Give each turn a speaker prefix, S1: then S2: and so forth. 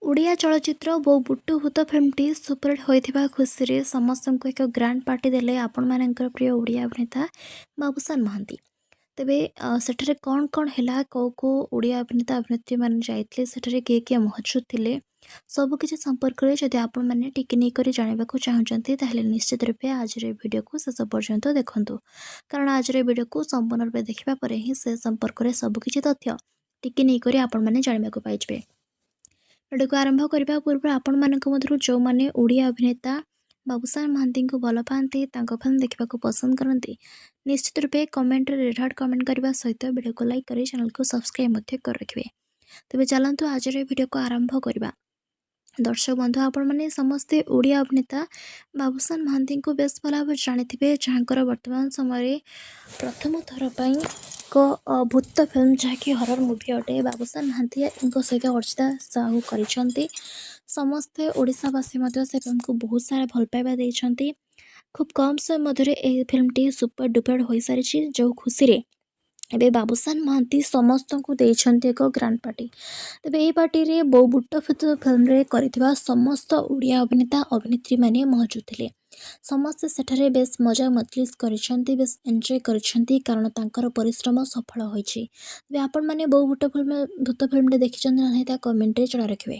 S1: ଓଡ଼ିଆ ଚଳଚ୍ଚିତ୍ର ବୋଉ ବୁଟୁ ଭୂତ ଫିଲ୍ମଟି ସୁପରହିଟ୍ ହୋଇଥିବା ଖୁସିରେ ସମସ୍ତଙ୍କୁ ଏକ ଗ୍ରାଣ୍ଡ ପାର୍ଟି ଦେଲେ ଆପଣମାନଙ୍କର ପ୍ରିୟ ଓଡ଼ିଆ ଅଭିନେତା ବାବୁସାନ ମହାନ୍ତି। ତେବେ ସେଠାରେ କ'ଣ କ'ଣ ହେଲା, କେଉଁ କେଉଁ ଓଡ଼ିଆ ଅଭିନେତା ଅଭିନେତ୍ରୀମାନେ ଯାଇଥିଲେ, ସେଠାରେ କିଏ କିଏ ମହଜୁଦ ଥିଲେ, ସବୁକିଛି ସମ୍ପର୍କରେ ଯଦି ଆପଣମାନେ ଟିକିନିଖି କରି ଜାଣିବାକୁ ଚାହୁଁଛନ୍ତି, ତାହେଲେ ନିଶ୍ଚିତ ରୂପେ ଆଜିର ଏ ଭିଡ଼ିଓକୁ ଶେଷ ପର୍ଯ୍ୟନ୍ତ ଦେଖନ୍ତୁ, କାରଣ ଆଜିର ଏ ଭିଡ଼ିଓକୁ ସମ୍ପୂର୍ଣ୍ଣ ରୂପେ ଦେଖିବା ପରେ ହିଁ ସେ ସମ୍ପର୍କରେ ସବୁକିଛି ତଥ୍ୟ ଟିକିନିଖି କରି ଆପଣମାନେ ଜାଣିବାକୁ ପାଇଯିବେ। ଭିଡ଼ିଓକୁ ଆରମ୍ଭ କରିବା ପୂର୍ବରୁ ଆପଣମାନଙ୍କ ମଧ୍ୟରୁ ଯେଉଁମାନେ ଓଡ଼ିଆ ଅଭିନେତା ବାବୁସାନ ମହାନ୍ତିଙ୍କୁ ଭଲ ପାଆନ୍ତି, ତାଙ୍କ ଫିଲ୍ମ ଦେଖିବାକୁ ପସନ୍ଦ କରନ୍ତି, ନିଶ୍ଚିତ ରୂପେ କମେଣ୍ଟରେ ରେଡ୍ ହାର୍ଟ କମେଣ୍ଟ କରିବା ସହିତ ଭିଡ଼ିଓକୁ ଲାଇକ୍ କରି ଚ୍ୟାନେଲକୁ ସବସ୍କ୍ରାଇବ୍ ମଧ୍ୟ କରି ରଖିବେ। ତେବେ ଚାଲନ୍ତୁ, ଆଜିର ଏ ଭିଡ଼ିଓକୁ ଆରମ୍ଭ କରିବା। ଦର୍ଶକ ବନ୍ଧୁ, ଆପଣମାନେ ସମସ୍ତେ ଓଡ଼ିଆ ଅଭିନେତା ବାବୁସାନ ମହାନ୍ତିଙ୍କୁ ବେଶ ଭଲ ଭାବରେ ଜାଣିଥିବେ, ଯାହାଙ୍କର ବର୍ତ୍ତମାନ ସମୟରେ ପ୍ରଥମ ଥର ପାଇଁ ଏକ ଭୂତ ଫିଲ୍ମ, ଯାହାକି ହରର ମୁଭି ଅଟେ, ବାବୁସାନ ମହାନ୍ତିଙ୍କ ସହିତ ଅର୍ଚ୍ଚିତା ସାହୁ କରିଛନ୍ତି। ସମସ୍ତେ ଓଡ଼ିଶାବାସୀ ମଧ୍ୟ ସେ ଫିଲ୍ମକୁ ବହୁତ ସାରା ଭଲ ପାଇବା ଦେଇଛନ୍ତି। ଖୁବ୍ କମ୍ ସମୟ ମଧ୍ୟରେ ଏହି ଫିଲ୍ମଟି ସୁପର ଡୁପର ହୋଇସାରିଛି, ଯେଉଁ ଖୁସିରେ ଏବେ ବାବୁସାନ ମହାନ୍ତି ସମସ୍ତଙ୍କୁ ଦେଇଛନ୍ତି ଏକ ଗ୍ରାଣ୍ଡ ପାର୍ଟି। ତେବେ ଏହି ପାର୍ଟିରେ ବୋଉ ବୁଟୁ ଭୂତ ଫିଲ୍ମରେ କରିଥିବା ସମସ୍ତ ଓଡ଼ିଆ ଅଭିନେତା ଅଭିନେତ୍ରୀମାନେ ମହଜୁଦ ଥିଲେ। ସମସ୍ତେ ସେଠାରେ ବେଶ ମଜା ମଜଲିସ୍ କରିଛନ୍ତି, ବେଶ ଏନ୍ଜୟ କରିଛନ୍ତି, କାରଣ ତାଙ୍କର ପରିଶ୍ରମ ସଫଳ ହୋଇଛି। ତେବେ ଆପଣମାନେ ବୋଉ ବୁଟୁ ଫିଲ୍ମ ଭୂତ ଫିଲ୍ମଟି ଦେଖିଛନ୍ତି ନା ନାହିଁ, ତା କମେଣ୍ଟରେ ଜଣାଇ ରଖିବେ।